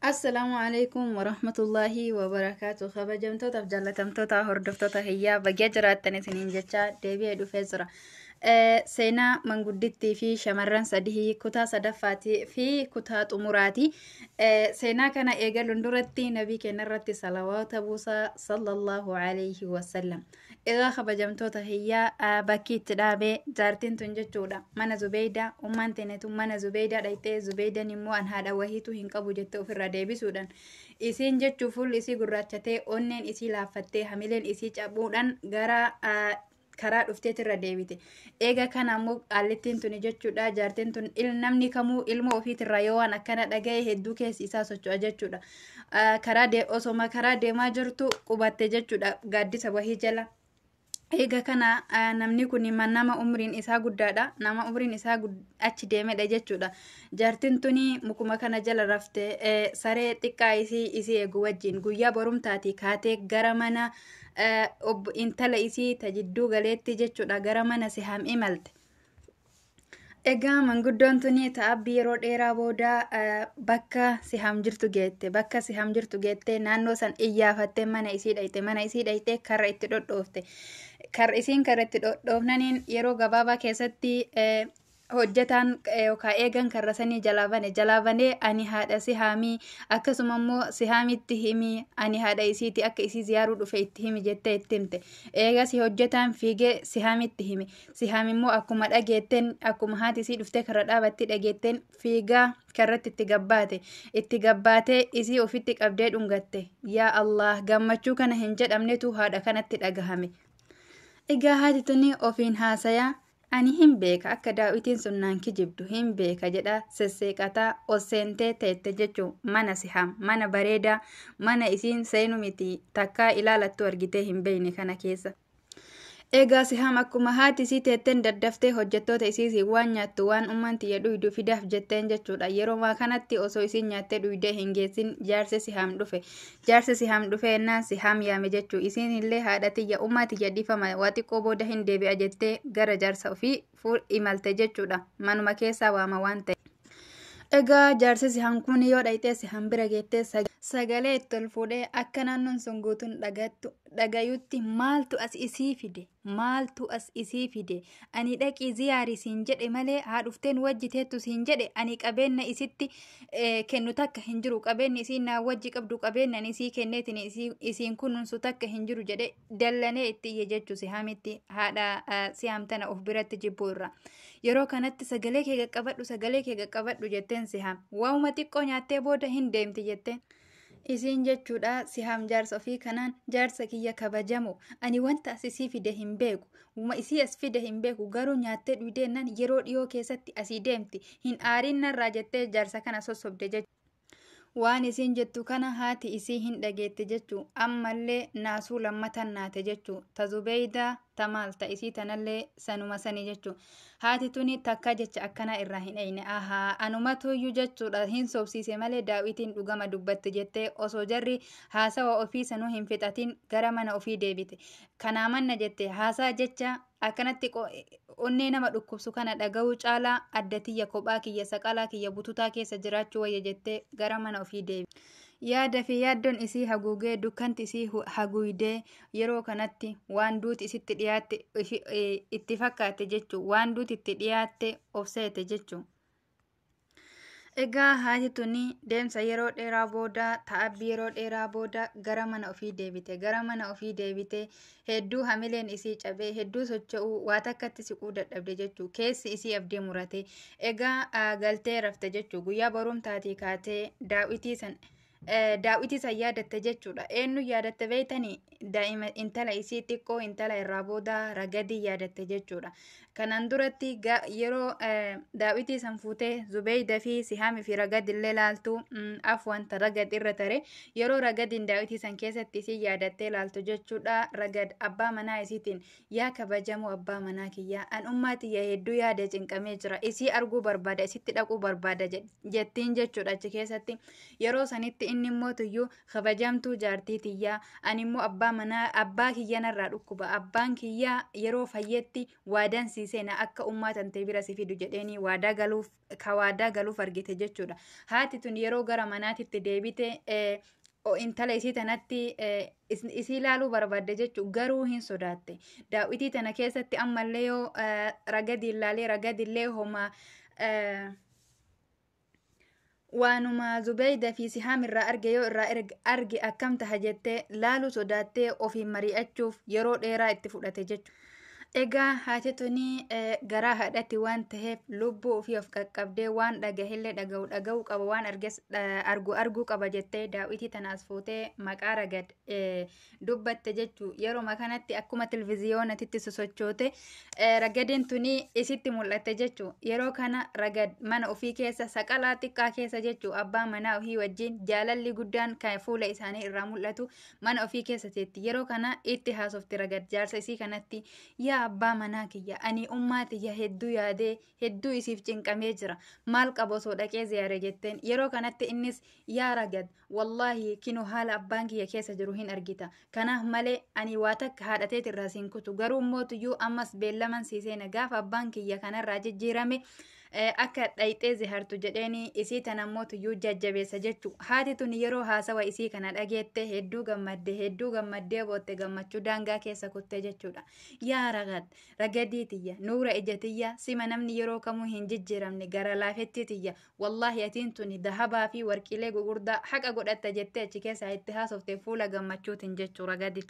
Assalaamu alaikum warahmatullaahi wabarakaatu. Kabajamtootaaf jaallatamtoota hordoftoota hiyyaa baga jiraattan isiniin jecha deebi'ee dhufee jira. Seenaa manguddittii fi shamarran sadii kutaa sadaffaatii fi kutaa xumuraati. Seenaa kana eegaluun duratti nabii keenya irratti salawaata buusaa sallallahu alaihi wasallam. Egaa kabajamtoota hiyyaa, bakki itti dhaabee jaartiin tun jechuudha. Mana Zubeydaa, ummaan teenetu mana Zubeydaa dhayxee, Zubeydan immoo an haadha wahiitu hin qabu jette ofirraa deebisuudhaan isiin jechuu fuulli isii gurraachatee, onneen isii laaffattee, hamileen isii cabuudhaan gara karaa dhufteetirra deebite. Eega kana ammoo qaallittiin tuni jechuudha, jaartiin tun namni kamuu ilma ofiitirraa yoo waan akkana dhaga'e hedduu keessi isaa socho'a jechuudha. Karaa osoma karaa deemaa jirtu qubatte jechuudha gaaddisa wahii jala. Eega kana namni kun nama umriin isaa guddaadha. Nama umriin isaa achi deemedha jechuudha. Jaartiin tuni mukuma kana jala rafte saree xiqqaa isii eegu wajjin guyyaa borumtaatii kaatee gara mana intala isii ta jidduu galeetti jechuudha, gara mana Sihaam imalte. Egaa manguddoon tuni ta'abbii yeroo dheeraa booda bakka Sihaam jirtu geette. Bakka Sihaam jirtu geette, naannoo san iyyaafattee mana isii dhayxe. Mana isii dhayxee karra itti dhodhoofte. Karra isiin karra itti dhodhoofnaniin yeroo gabaabaa keessatti hojjetaan yookaan eegan karra sanii jalaa bane. Jalaa banee, "Ani haadha Sihaamii, akkasuma immoo Sihaamitti himi, ani haadha isiiti, akka isii ziyaaruu dhufe itti himi," jettee itti himte. Eegas hojjetaan fiigee Sihaamitti hime. Sihaam immoo akkuma dhageetteen, akkuma haati isii dhuftee karra dhaabatti dhageetteen, fiigaa karratti itti gabbaate. Itti gabbaatee isii ofitti qabdee dhungatte. Yaa Allah, gammachuu kana hin jedhamnetu haadha kanatti dhagahame. Egaa haati tuni ofiin haasayaa, "Ani hin beeka, akka daawwitiin sun naan kijibdu hin beeka," jedha sesseeqataa ol seentee teette jechuun mana Sihaam, mana bareedaa, mana isiin seenu miti takkaa ilaalattu argitee hin beekne kana keessa. Egaa Sihaam akkuma haati isii teetteen daddaftee hojjettoota isiisii waan nyaattu, waan ummaan tiyya dhuydu fidaaf jetteen jechuudha. Yeroo kanatti osoo isiin nyaattee dhuydee hin geessin jaarsi Sihaam dhufe. Jaarsi Sihaam dhufe ennaan Sihaam yaame jechuu. Isiin illee "Haadha tiyya, ummaa tiyya, dhiifama, waa xiqqoo booda hin deebi'a," jettee gara jaarsa ofii imalte jechuudha. Manuma keessaa waama waan ta'e. Egaa jaarsi Sihaam kun yoo dhayxee Sihaam bira geettee sagalee itti ol fuudhee akka naannoon sun guutuun dhagattu dhagayutti, "Maaltu as isii fide? Maaltu as isii fide? Ani dhaqii ziyaarii siin jedhe malee haa dhufteen wajji teettu siin jedhe? Ani qabeenya isitti kennu takka hin jiru. Qabeenyi isiin naa wajji qabdu, qabeenya ani isii kenneetiin isiin kunuunsu takka hin jiru," jedhe dallanee itti iyye jechuu Sihaamitti, haadha Sihaam tana of biratti jibbuu irra. Yeroo kanatti "Sagalee kee qaqqabadhu, sagalee kee qaqqabadhu," jetteen Sihaam. "Waanuma xiqqoo nyaattee booda hin deemti," jetteen. Isiin jechuudha Sihaam jaarsa ofii kanaan, "Jaarsa kiyya kabajamu, ani wanta as isii fide hin beeku. Uma isii as fide hin beeku, garuu nyaattee dhuydeennan yeroo dhiyoo keessatti asii deemti. Hin aariin narraa," jettee jaarsa kana sossobde jechuudha. Waan isiin jettu kana haati isii hin dhageette jechuu. Ammallee naasuu lammatan naate jechuu. Ta Zubeydaa ta maal ta isii tanallee sanuma sani jechuu. Haati tuni takka jecha akkanaa irraa hin eyne. "Ahaa, anumatuyyuu jechuudha hin sobsiise malee daawwitiin dhugama dubbatti," jettee osoo jarri haasawa ofii sanuu hin fixatin gara mana ofii deebite. "Kanaa manna," jette, "haasaa jecha akkanatti onnee nama dhukkubsu kana dhaga'uu caalaa adda tiyya kophaa kiyya saqalaa kiyya bututaa keessa jiraachuu wayya," jettee gara mana ofii deebite. Yaada fi yaaddoon isii haguugee, dukkanti isii haguugdee, yeroo kanatti waan duuti isitti dhiyaatte itti fakkaate jechuu, waan duuti itti dhiyaatte of seete jechuu. Egaa haati tuni deemsa yeroo dheeraa booda, ta'abbii yeroo dheeraa booda gara mana ofii deebite. Gara mana ofii deebite, hedduu hamileen isii cabee, hedduu socho'uu, waa takkatti siquu dadhabde jechuu. Keessi isii abdii murate. Egaa galtee rafte jechuu. Guyyaa borumtaatii kaatee daawwitii san yaadatte jechuudha. Eenyu yaadatte beeytanii? Daa'ima intala isii xiqqoo, intala irraa booda Ragadii yaadatte jechuudha. Kanaan duratti yeroo daawwitii san fuutee Zubeyda fi Sihaamii fi Ragad illee laaltu, afwanta Ragad irra tare, yeroo Ragadiin daawwitii san keessatti isii yaadattee laaltu jechuudha. Ragad abbaa manaa isiitiin, "Yaa kabajamoo abbaa manaa kiyyaa, an ummaa tiyya hedduu yaada cinqamee jira, isii arguu barbaada, isitti dhaquu barbaada," jettiin jechuudha achi keessatti. Yeroo sanitti Inni immoo tuyyuu kabajamtuu jaartii tiyyaa, ani immoo abbaa manaa abbaa kiyya narraa dhukkuba, abbaan kiyyaa yeroo fayyetti waadaan sii seena, akka ummaa tantee bira si fidu jedheeni waadaa galuuf, ka waadaa galuuf argite jechuudha. Haati tun yeroo gara manaatitti deebite intala isii tanatti isii ilaaluu barbaadde jechuudha, garuu hin sodaatte. Daawwitii tana keessatti ammallee yoo ragadi ilaalee ragadillee homaa waanuma Zubeyda fi Sihaam irraa arge yoo irraa arge akkam taha jettee laaluu sodaattee ofiin mari'achuuf yeroo dheeraa itti fudhate jechuudha. Egaa haati tuni garaa haadhatti waan ta'eef lubbuu ofii of qaqqabdee, waan dhagahillee dhaga'u dhaga'uu qaba, waan arges argu arguu qaba jettee daawwitii tana as fuutee maqaa Ragad dubbatte jechuu. Yeroo kanatti akkuma televizyiyoonatitti sosochoote Ragadeen tuni isitti mul'atte jechuu. Yeroo kana Ragad mana ofii keessa saqalaa xiqqaa keessa jechuu, abbaa manaa ofii wajjin jaalalli guddaan kan fuula isaanii irraa mul'atu mana ofii keessa teetti. Yeroo kana itti haasofti Ragad jaarsa isii kanatti: "Yaa abbaa manaa kiyya, ani ummaa tiyya hedduu yaadee hedduu isiif cinqamee jira, maal qaba osoo dhaqee ziyaare?" jetteen. Yeroo kanatti innis, "Yaa Ragad, wallaahi kinu haala abbaan kiyya keessa jiru hin argita, kanaaf malee ani waa takka haadhateet irraa siin kutu, garuu mootuyyuu ammas beellaman sii seena, gaafa abbaan kiyya kanarraa jijjiirame akka dhayxee zihartu" jedheeni isii tana mootuyyuu jajjabeessa jechuu. Haati tun yeroo haasawa isii kana dhageette hedduu gammadde, hedduu gammaddee bootte, gammachuu daangaa keessa kutte jechuudha. "Yaa Ragad, Ragadii tiyya, nuura ija tiyya, sima namni yeroo kamuu hin jijjiiramne, gara laafetti tiyya, wallaahi atiin tuni dahabaa fi warqiilee gugurdaa haqa godhatta" jettee achi keessaa itti haasofte fuula gammachuutiin jechuu Ragadi.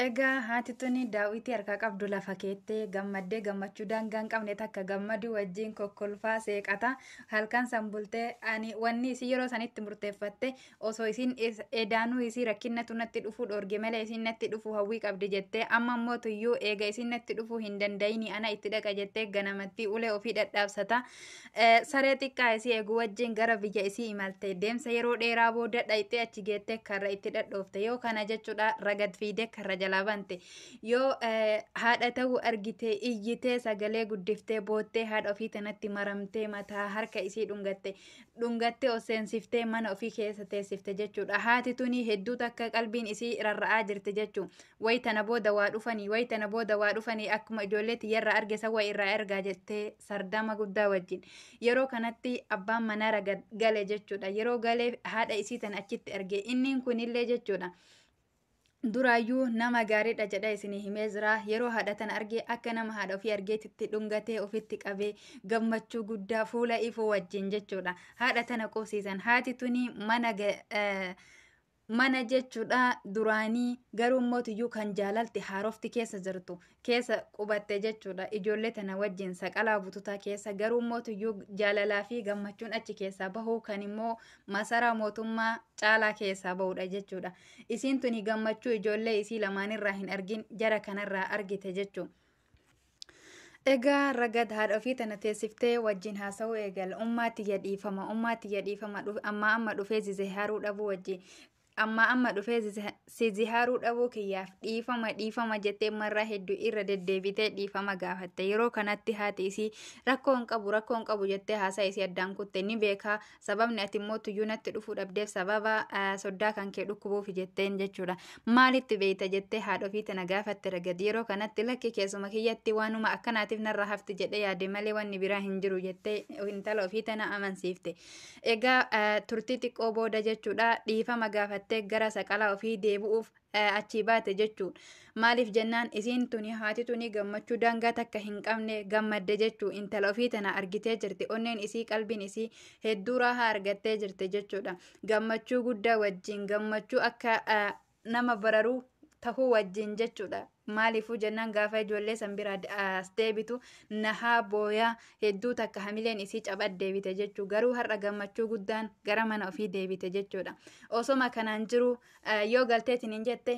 Egaa haati tuni daawwitii harkaa qabdu lafa keettee gammaddee, gammachuu daangaa hin qabne takka gammaduu wajjin kokkolfaa seeqata halkan san bultee. Ani wanni isii yeroo sanitti murteeffatte, osoo isiin edaanuu isii rakkinnatu natti dhufuu dhoorge malee isiin natti dhufuu hawwii qabdi jettee, amma immoo tuyyuu eega isiin natti dhufuu hin danda'ini ana itti dhaqa jettee ganamatti ulee ofii dhadhaabsata saree xiqqaa isii eeguu wajjin gara biyya isii imalte. Deemsa yeroo dheeraa booda dhayxee achi geettee karra itti dhadhoofte. Yoo kana jechuudha Ragad fiidee karra jalaa bante. Yoo haadha ta'uu argite iyyitee, sagalee guddiftee boottee, haadha ofii tanatti maramtee, mataa harka isii dhungatte, dhungattee ol seensiftee mana ofii keessa teessifte jechuudha. Haati tuni hedduu takka qalbiin isii rarra'aa jirti jechuudha. Wayi tana booda waa dhufanii, wayi tana booda waa dhufanii, akkuma ijoollee tiyyarraa arge san wayi irraa ergaa jettee sardama guddaa wajjin. Yeroo kanatti abbaan manaa Ragad gale jechuudha. Yeroo galee haadha isii tana achitti arge, inni kunillee jechuudha. Duraayyuu nama gaariidha jedha isinii himee jira. Yeroo haadha tana argee akka nama haadha ofii argeetitti dhungatee ofitti qabee gammachuu guddaa fuula ifuu wajjin jechuudha. Haadha tana qubsiisan. Haati tuni mana jechuudha duraanii, garuu mootiyyuu kan jaalalti haarofti keessa jirtu keessa qubatte jechuudha. Ijoollee tana wajjin saqalaa bututaa keessa, garuu mootiyyuu jaalalaa fi gammachuun achi keessaa bahuu kan immoo masaraa mootummaa caalaa keessaa bahudha jechuudha. Isiin tuni gammachuu ijoollee isii lamaanirraa hin argin jara kanarraa argite jechuudha. Egaa Ragad haadha ofii tana teessiftee wajjin haasa'uu eegala. "Ummaa tiyya dhiifama, ummaa tiyya dhiifama, ammaa amma dhufee zihaaruu dhabuu wajjin, amma amma dhufee si zihaaruu dhabuu kiyyaaf dhiifama, dhiifama" jettee marraa hedduu irra deddeebitee dhiifama gaafatte. Yeroo kanatti haati isii "Rakkoo hin qabu, rakkoo hin qabu" jettee haasaa isii addaan kutte. "Ni beekaa, sababni ati immoo tuyyuu natti dhufuu dhabdeef sababa soddaa kan kee dhukkubuuf" jetteen jechuudha. "Maalitti beeyta?" jettee haadha ofii tana gaafatte Ragad. Yeroo kanatti, "Lakki, keessuma kiyyatti waanuma akkanaatiif narra hafti jedhee yaade malee wanni biraa hin jiru" jettee intala ofii tana amansiifte. Egaa turtii xiqqoo booda jechuudha dhiifama gaafattee gara saqalaa ofii deebi'uuf achii baate jechuudha. Maaliif jennaan, isiin tuni haati tuni gammachuu daangaa takka hin qabne gammadde jechuu, intala ofii tana argitee jirti. Onneen isii, qalbiin isii hedduu raahaa argattee jirti jechuudha. Gammachuu guddaa wajjin, gammachuu akka nama bararuu tahuu wajjin jechuudha. Maaliifuu jennaan, gaafa ijoollee san bira as deebitu nahaa booyaa hedduu takka hamileen isii cabad deebite jechuu, garuu har'a gammachuu guddaan gara mana ofii deebite jechuudha. Osoma kanaan jiru yoo galteetiin hin jette,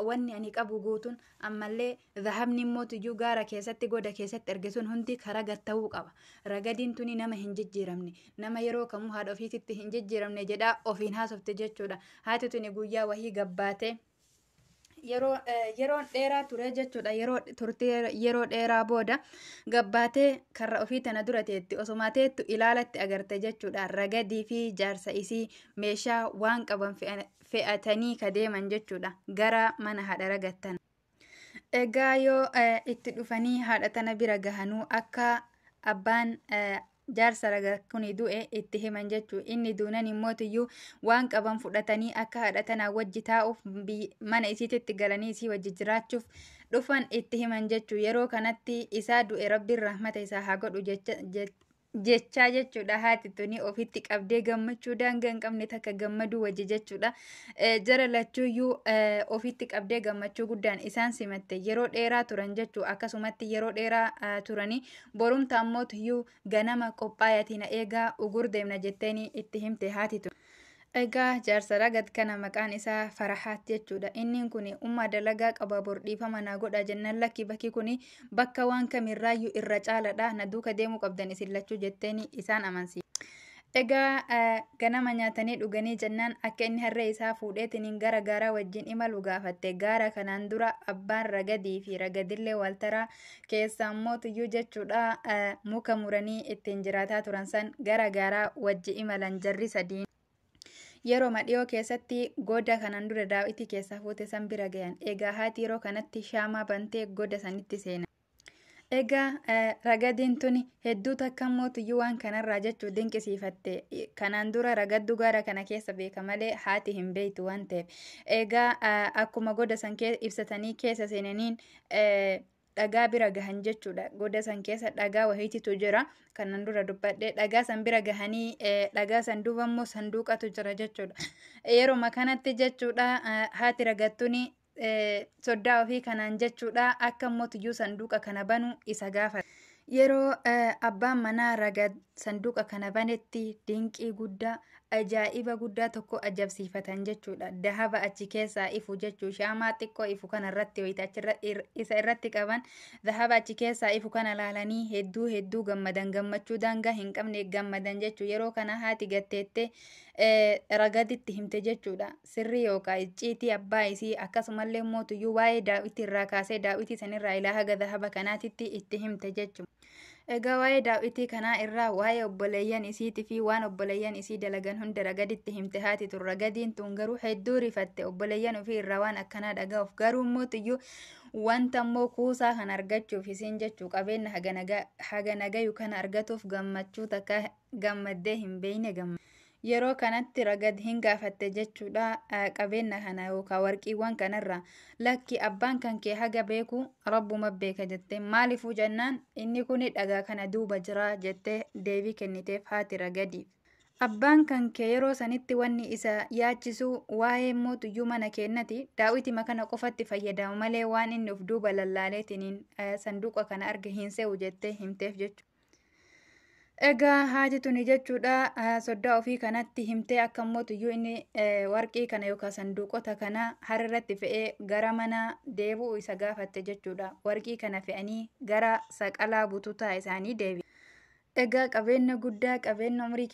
wanni ani qabu guutuun ammallee zahabni immoo tuyyuu gaara keessatti goda keessatti erge sun hundi karaa gatta'uu qaba. Ragadiin tuni nama hin jijjiiramne, nama yeroo kamuu haadha ofiititti hin jijjiiramne jedhaa ofiin haasofte jechuudha. Haati tuni guyyaa wahii gabbaatee Yeroo yeroon dheeraa ture jechuudha. Yeroo turtee yeroo dheeraa booda gabbaatee karra ofii tana dura teetti osuma teettu ilaalatti agarte jechuudha. Ragadii fi jaarsa isii meeshaa waan qaban fe'atanii ka deeman jechuudha. Gara mana haadha ragattan. Egaa yoo itti dhufanii haadha tana bira gahanuu akka abbaan jaarsa ragaa kuni du'e itti himan jechuu. Inni duunan immootiyyuu waan qaban fudhatanii akka haadha tanaa wajji taa'uuf mana isiititti galanii isii wajji jiraachuuf dhufan itti himan jechuu. Yeroo kanatti isaa du'e Rabbiin rahmata isaa haa godhu jechaa jechuudha. Haati tuni ofitti qabdee gammachuu daangaa hin qabne takka gammaduu wajji jechuudha. Jara lachuuyyuu ofitti qabdee gammachuu guddaan isaan simatte. Yeroo dheeraa turan jechuu. Akkasumatti yeroo dheeraa turanii borumta ammootiyyuu ganama qophaayatiin na eegaa ugur deemna jetteeni itti himte haati tun. Egaa jaarsa ragad kana maqaan isaa Farahaat jechuudha. Inni kun ummaa dalagaa qaba, bor dhiifama naa godha jennaan, lakki, bakki kun bakka waan kamirraayyuu irra caaladha, na duuka deemuu qabdan isin lachuu jetteeni isaan amansiisa. Egaa ganama nyaatanii dhuganii jennaan akka inni harree isaa fuudheetiniin gara gaaraa wajjin imalu gaafatte. Gaara kanaan dura abbaan ragadii fi ragadillee waltaraa keessaa mootiyyuu jechuudha muka muranii ittiin jiraataa turan san gara gaaraa wajji imalan jarri sadiin. Yeroo dhiyoo keessatti goda kanaan dura daawwitii keessaa fuute san bira gayan. Egaa haati yeroo kanatti shaamaa bantee goda sanitti seena. Egaa ragadiin tuni hedduu takka mootiyyuu waan kanarraa jechuu dinqisiifatte. Kanaan dura ragaddu gaara kana keessa beeka malee haati hin beektu waan ta'eef. Egaa akkuma goda san ibsatanii keessa seenaniin dhagaa bira gahan jechuudha. Goda san keessa dhagaa wahiititu jira. Kanaan dura dubbadhee dhagaa san bira gahanii dhagaa san duuba immoo sanduuqatu jira jechuudha. Yeroo kanatti jechuudha haati ragattuuni soddaa ofii kanaan jechuudha akka mootiyyuu sanduuqa kana banu isa gaafata. Yeroo abbaan manaa ragad sanduuqa kana banetti dinqii guddaa, ajaa'iba guddaa tokko ajabsiifatan jechuudha. Dahaba achi keessaa ifu jechuu, shaamaa xiqqoo ifu kana irratti wayita achirra isa irratti qaban dahaba achi keessaa ifu kana laalanii hedduu hedduu gammadan, gammachuu daangaa hin qabne gammadan jechuu. Yeroo kana haati gatteettee ragaditti himte jechuudha. Sirrii yookaan icciitii abbaa isii, akkasumallee mootiyyuu waa'ee daawwitii irraa kaasee daawwitii sanirraa ilaa haga dahaba kanaatitti itti himte jechuudha. Egaa waa'ee daawwitii kanaa irraa, waa'ee obboleeyyan isiitii fi waan obboleeyyan isii dalagan hunda ragaditti himte haati tun. Ragadiin tun garuu hedduu rifatte obboleeyyan ofii irraa waan akkanaa dhaga'uuf. Garuu mootiyyuu wanta immoo kuusaa kan argachuuf isiin jechuu qabeenya haga nagayu kana argatuuf gammachuu takka gammaddee hin beeyne gamma. Yeroo kanatti ragad hin gaafatte jechuudha qabeenya kana yookaan warqiiwwan kanarraa. Lakki, abbaan kan kee haga beeku rabbuma beeka jette. Maaliifuu jennaan inni kun dhagaa kana duuba jira jettee deebii kenniteef haati ragadiif. Abbaan kan kee yeroo sanitti wanni isa yaachisu waa'ee mootuyyuu mana kennati daawwitima kana qofatti fayyadamu malee waan inni of duuba lallaaleetiniin sanduuqa kana arge hin se'u jettee himteef jechuudha. Egaa haati tuni jechuudha soddaa ofii kanatti himtee akka mootuyyuu inni warqii kana yookaan sanduuqota kana har'irratti fe'ee gara mana deebi'u isa gaafatte jechuudha. Warqii kana fe'anii gara saqalaa bututaa isaanii deebi'e. Egaa qabeenya guddaa, qabeenya umurii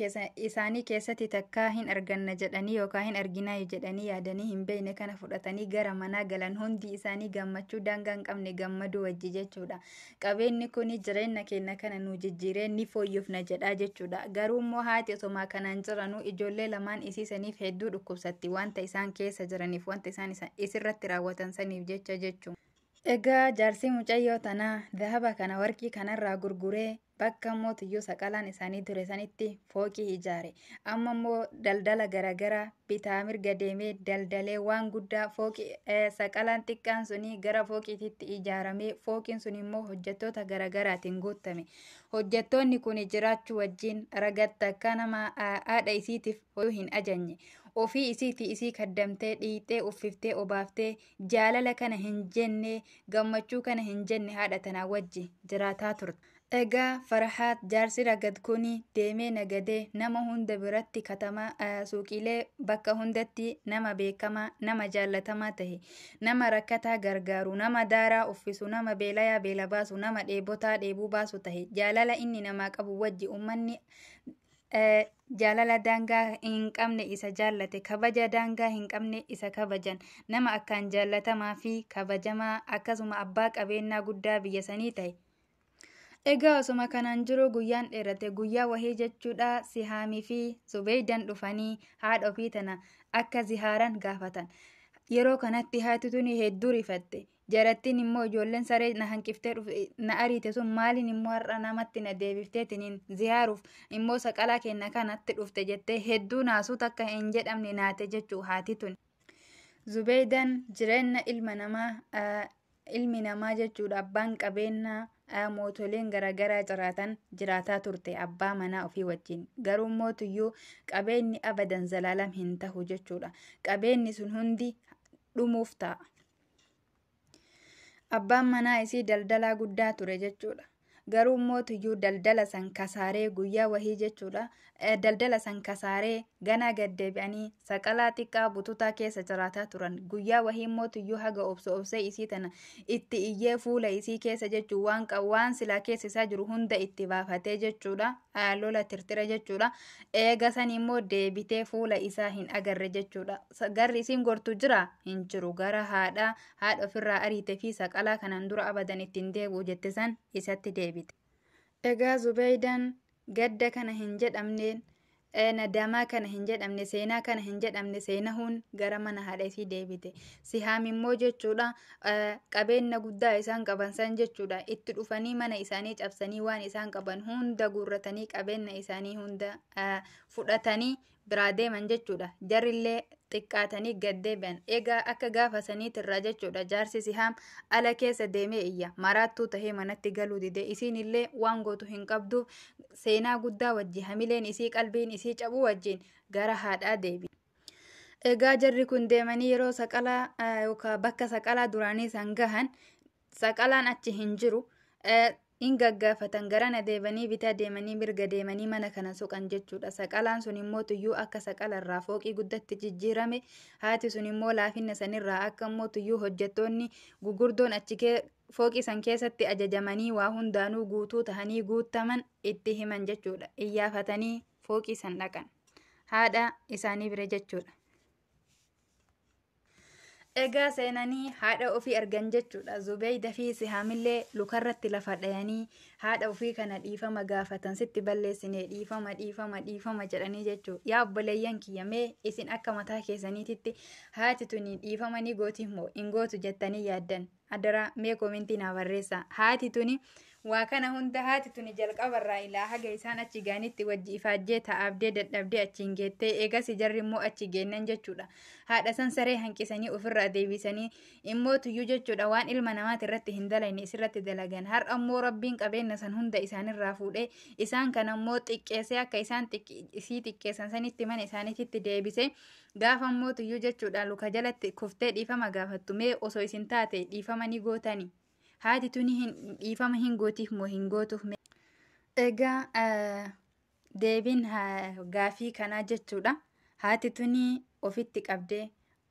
isaanii keessatti takkaa hin arganna jedhanii yookaan hin arginaa jedhanii yaadanii hin beekne kana fudhatanii gara manaa galan, hundi isaanii gammachuu daangaa hin qabne gammaduu wajji jechuudha. Qabeenyi kun jireenya keenya kana nu jijjiiree ni fooyyofna jedhaa jechuudha. Garuu immoo haati osomaa kanaan jiranuu ijoollee lamaan isiisaniif hedduu dhukkubsatti, wanta isaan keessa jiraniif, wanta isaan isirratti raawwatan saniif jecha jechuudha. Egaa jaarsi mucayyoo tanaa dahaba kana, warqii kanarraa gurguree bakka mootiyyuu saqalaan isaanii ture sanitti fooqii ijaare. Amma immoo daldala garaagaraa bitaa mirga deemee daldalee waan guddaa fooqii saqalaan xiqqaan suni gara fooqiitti ijaaramee, fooqiin sun immoo hojjettoota garaagaraatiin guutame. Hojjettoonni kun jiraachuu wajjin ragatta akka nama haadha isiitiif hin ajajne. Ofii isiitii isii kaddamtee dhiixee uffiftee obaaftee jaalala kana hin jenne, gammachuu kana hin jenne haadha tanaa wajji jiraataa turte. Egaa Farahaat jaarsi ragad kuni deemee nagadee nama hunda biratti katamaa suuqiilee bakka hundatti nama beekamaa, nama jaallatamaa tahe, nama rakkataa gargaaru, nama daaraa uffisu, nama beelayaa beela baasu, nama dheebotaa dheebuu baasu tahe. Jaalala inni namaa qabu wajji uummanni Jaalala daangaa hin qabne isa jaallate, kabaja daangaa hin qabne isa kabajan, nama akkaan jaallatamaa fi kabajamaa, akkasuma abbaa qabeenyaa guddaa biyya sanii ta'e. Egaa osuma kanaan jiru guyyaan dheerate. Guyyaa wahii jechuudha, Sihaamii fi Zubeydan dhufanii haadha ofii tana akka zihaaran gaafatan. Yeroo kanatti haati tuni hedduu rifatte. Jarattiin immoo ijoolleen saree na hanqiftee na ariite sun maaliin immoo har'a namatti na deebifteetiniin ziyaaruuf immoo saqalaa kenna kanatti dhufte jettee hedduu naasuu takka hin jedhamne naate jechuu haati tuni. Zubeydan jireenya ilma namaa, ilmi namaa jechuudha, abbaan qabeenyaa mootoleen garaagaraa jiraatan jiraataa turte abbaa manaa ofii wajjin. Garuu mootuyyuu qabeenyi abadan zalaalam hin tahu jechuudha. Qabeenyi sun hundi dhumuuf ta'a. Abbaan manaa isii daldalaa guddaa ture jechuudha. Garuu mootuyyuu daldala san kasaaree guyyaa wahii jechuudha. Daldala san kasaaree ganaa gaddeebi'anii saqalaa xiqqaa bututaa keessa jiraataa turan. Guyyaa wahii mootuyyuu haga obsa obsee isii tana itti iyyee, fuula isii keessa jechuun waan qabu, waan silaa keessa isaa jiru hunda itti baafatee jechuudha. Lola tirtira jechuudha. Eega san immoo deebitee fuula isaa hin agarre jechuudha. Garri isiin gortu jira hin jiru, gara haadha haadha ofirraa ariite fi saqalaa kanaan dura abadan ittiin deebi'u jette san isatti deebite. Egaa Zubeydan gadda kana hin jedhamneen, nadamaa kana hin jedhamne, seenaa kana hin jedhamne seenahuun gara mana haadha isii deebite. Sihaam immoo jechuudha, qabeenya guddaa isaan qaban san jechuudha, itti dhufanii mana isaanii cabsanii, waan isaan qaban hunda guurratanii, qabeenya isaanii hunda fudhatanii biraa deeman jechuudha. Jarrillee xiqqaatanii gad deebi'an. Egaa akka gaafa saniitirraa jechuudha, jaarsi Sihaam ala keessa deemee iyya. Maraattuu tahee manatti galuu dide. Isiin illee waan gootu hin qabduuf seenaa guddaa wajji, hamileen isii qalbiin isii cabuu wajjin gara haadhaa deebi. Egaa jarri kun deemanii yeroo saqalaa yookaan bakka saqalaa duraanii san gahan, saqalaan achi hin jiru. Hin gaggaafatan, garana deemanii, bitaa deemanii, mirga deemanii mana kana soqan jechuudha. Saqalaan sun immoo tuyyuu akka saqalarraa fooqii guddatti jijjiirame, haati sun immoo laafinna sanirraa akka immoo tuyyuu hojjettoonni gugurdoon achi fooqii san keessatti ajajamanii waa hundaanuu guutuu tahanii guuttaman itti himan jechuudha. Iyyaafatanii fooqii san dhaqan. Haadha isaanii bira jechuudha. Egaa seenanii haadha ofii argan jechuudha. Zubeyda fi Sihaamillee lukarratti lafa dhayanii haadha ofii kana dhiifama gaafatan, sitti balleessine, dhiifama, dhiifama, dhiifama jedhanii jechuudha. Yaa obboleeyyan kiyya, mee isin akka mataa keessaniititti haati tuni dhiifama ni gooti moo hin gootu jettanii yaaddan? Adaraa mee koomentii naa barreessaa. Haati tuni waa kana hunda, haati tuni jalqabarraa ilaa haga isaan achi gaanitti wajji ifaajjee ta'aabdee dadhabdee achiin geettee, eegas jarri immoo achi geennan jechuudha. Haadha san saree hanqisanii ofirraa deebisanii immoo tuyyuu jechuudha, waan ilma namaati irratti hin dalagne isirratti dalagan. Har'a immoo Rabbiin qabeenya san hunda isaanirraa fuudhee isaan kana immoo xiqqeessee, akka isaan isii xiqqeessan sanitti mana isaaniitti deebisee, gaafa immoo tuyyuu jechuudha luka jalatti kuftee dhiifama gaafattu, mee osoo isin taate dhiifama ni gootani? Haati tuni dhiifama hin gootiif moo hin gootuuf? Egaa deebiin gaafii kanaa jechuudha. Haati tuni ofitti qabdee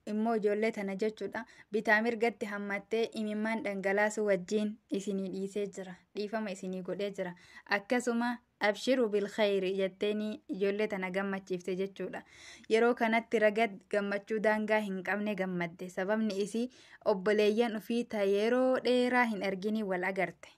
immoo ijoollee tana jechuudha bitaa mirgatti hammattee imimmaan dhangalaasuu wajjin isinii dhiisee jira. Dhiifama isinii godhee jira. Akkasuma abshiru bilkhayri jetteeni ijoollee tana gammachiifte jechuudha. Yeroo kanatti Ragad gammachuu daangaa hin qabne gammadde. Sababni isii obboleeyyan ofii ta yeroo dheeraa hin arginii wal agarte.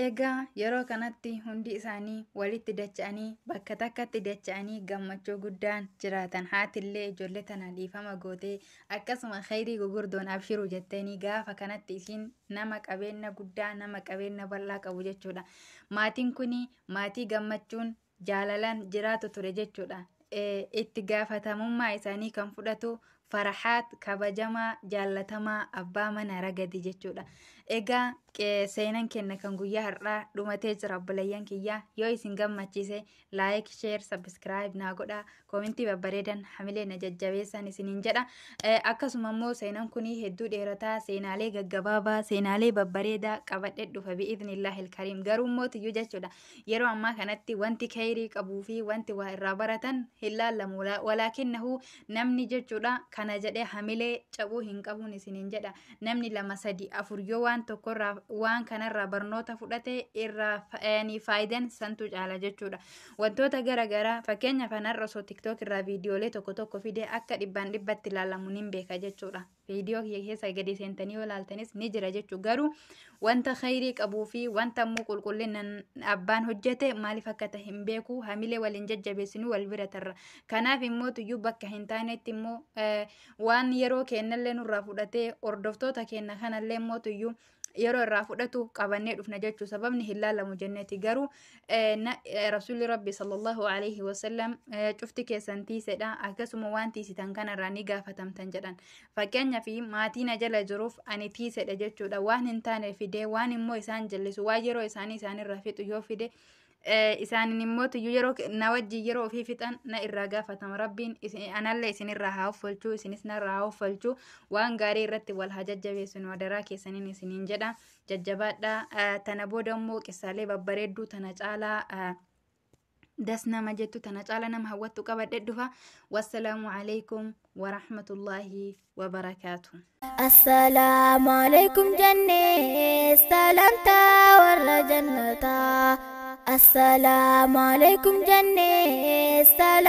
Egaa yeroo kanatti hundi isaanii walitti dacha'anii, bakka takkatti dacha'anii gammachuu guddaan jiraatan. Haatillee ijoollee tana dhiifama gootee, akkasuma khayrii gugurdoon abshiru jetteeni. Gaafa kanatti isiin nama qabeenya guddaa, nama qabeenya bal'aa qabu jechuudha. Maatiin kuni maatii gammachuun jaalalaan jiraatu ture jechuudha. Itti gaafatamummaa isaanii kan fudhatu Farahaat kabajamaa jaallatamaa abbaa mana Ragadi jechuudha. Egaa seenan kenna kan guyyaa har'aa dhumatee jira, obboleeyyan kiyyaa. Yoo isin gammachiise like, share, subscribe naa godhaa, koomentii babbareedan hamilee na jajjabeessan isiniin jedha. Akkasuma immoo seenan kun hedduu dheerataa, seenaalee gaggabaabaa, seenaalee babbareedaa qabadhee dhufa bi'idhnillaahi kariim. Garuu immoo tiyyuu jechuudha, yeroo ammaa kanatti wanti kayrii qabuu fi wanti waa irraa baratan hin laallamu, walaakinnahu namni jechuudha. Kana jedhee hamilee cabuu hin qabuun isiniin jedha. Namni 2, 3, 4 yoo waan tokkorraa waan kanarraa barnoota fudhate irraa faayidaan santu caala jechuudha. Wantoota garaagaraa fakkeenyaaf anarra osoo TikTok irraa viidiyoolee tokko tokko fidee akka dhibbaan dhibbatti ilaalamu nin beeka jechuudha. Viidiyoo kiyya keessa gadi seentanii yoo ilaaltanis ni jira jechuudha. Garuu wanta khayrii qabuu fi wanta immoo qulqullinaan abbaan hojjete maaliif akka ta'e hin beeku, hamilee waliin jajjabeessinuu wal bira tarra. Kanaaf immoo tuyyuu bakka hin taanetti immoo waan yeroo kennallee nurraa fudhatee hordoftoota kenna kanallee immoo tuyyuu yeroo irraa fudhatu qabannee dhufna jechuu, sababni hin laalamu jenneeti. Garuu Rasuulli Rabbi sallallahu alaihi wasallam cufti keessan tiisedha, akkasuma waan tiisitan kanarraa ni gaafatamtan jedhan. Fakkeenyaaf maatii na jala jiruuf ani tiisedha jechuudha. Waan hin taane fide, waan immoo isaan jallisu, waan yeroo isaanii isaanirraa fixu yoo fide, isaanin immoo tuyyuu yeroo na wajjin yeroo ofii fixan na irraa gaafatama. Rabbiin anallee isinirraa haa uffalchuu, isinis narraa haa uffalchuu. Waan gaarii irratti wal haa jajjabeessinu, adaraa keessaniin isiniin jedha. Jajjabaadha. Tana booda immoo qissaalee babbareedduu tana caalaa das nama jettu, tana caala nama hawwattu qabadhe dhufa. Wassalaamu alaikum warahmatullaahi wabarakaatu. Assalaamu alaikum jennee salaamtaa warra jannataa. Assalaamu alaikum jennee salaamtaa.